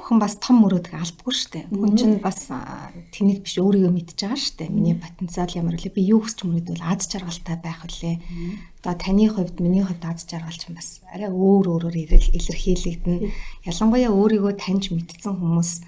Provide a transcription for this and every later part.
бүхэн бас том мөрөөдөх албагүй шүү дээ. Хүн чинь бас тэнэг биш, өөрийгөө мэдж байгаа шүү дээ. Миний потенциал ямар вэ? Би юу хүсч мөрөөдвөл аз жаргалтай байх вүлээ? Одоо таны хувьд, миний хувьд аз жаргал чинь бас арай өөр өөрөөр илэрхийлэгдэнэ. Ялангуяа өөрийгөө таньж мэдсэн хүмүүс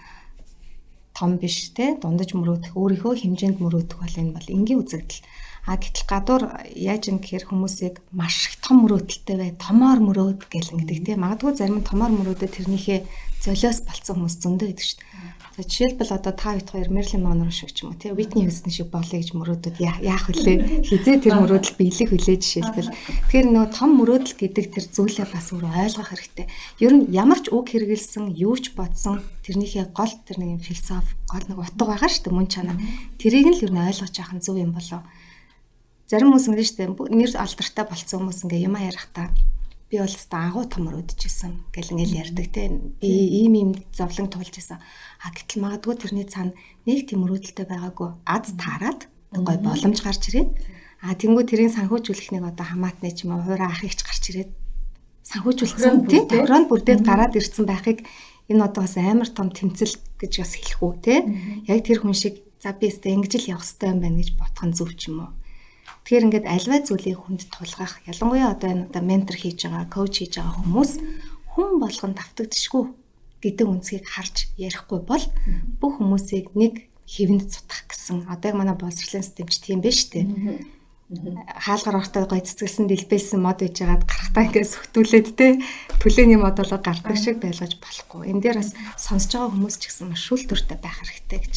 том биш те, дундаж мөрөөдөх, өөрийнхөө хэмжээнд мөрөөдөх бол энэ бол энгийн үзэгдэл. А гэтэл гадуур яаж юм гэхээр хүмүүсийг маш их том мөрөөдөлтэй бай, томоор мөрөөд гэл ингэдэг те. Магадгүй зарим нь томоор мөрөөдөө тэрнийхээ золиос болцсон хүмүүс зөндөө байдаг шүү дээ. За, жишээлбэл, одоо та бид хоёр Мэрилин Монро шиг ч юм уу те, Уитни Хьюстон шиг болъё гэж мөрөөдөд яах вүлээ? Хизээ тэр мөрөөдөл биелэх вүлээ жишээлбэл? Тэгэхээр нөгөө том мөрөөдөл гэдэг тэр зүйлээ бас өөрөө ойлгох хэрэгтэй. Ер нь ямар ч үг хэрэгэлсэн, юу ч бодсон тэрнийхээ гол тэр нэг юм философи, гол нэг утга байгаа шүү дээ, мөн чанар. Тэрийг нь л ер нь ойлгож явах нь зөв юм болоо. Зарим хүмүүс ингэ шүү дээ. Нэр алдартай болцсон хүмүүс ингээ юм ярихдаа би бол өстой агуу том мөрөөдөжсэн гэл ингээл ярьдаг те. Би ийм ийм зовлон туулж исэн. А гэтэл магадгүй тэрний цаана нэг тийм мөрөөдөлтэй байгаагүй, аз таарад гой боломж гарч ирээд, а тэнгуү тэрийн санхүүжүүлэх нэг одоо хамаатны ч юм уу, хуваараа ах ихч гарч ирээд санхүүжүүлсэн тийм, тохироонд бүрдээд гараад ирсэн байхыг энэ одоо бас амар том тэмцэл гэж бас хэлэх үү те. Яг тэр хүн шиг за би өстой ингэж л явах хэрэгтэй юм байна гэж бодох нь зөв ч юм уу. Тэгэхээр ингээд альва зүйлийг хүнд тулгах, ялангуяа одоо энэ одоо ментор хийж байгаа, коуч хийж байгаа хүмүүс хүн болгон давтагдшгүй гэдэг үнцгийг харж ярихгүй бол бүх хүмүүсийг нэг хэвэнд цутгах гэсэн. Одоо яг манай боловсролын систем ч тийм биш үү? Хаалгаар ортой гой цэцгэлсэн, дэлбэлсэн мод үйж хагаад гарахтаа ингээд сүхтүүлээд те, төлөөний мод болоо гардаг шиг байлгаж болохгүй. Энэ дээр бас сонсож байгаа хүмүүс ч гэсэн маш шүүлтүүртэй байх хэрэгтэй гэж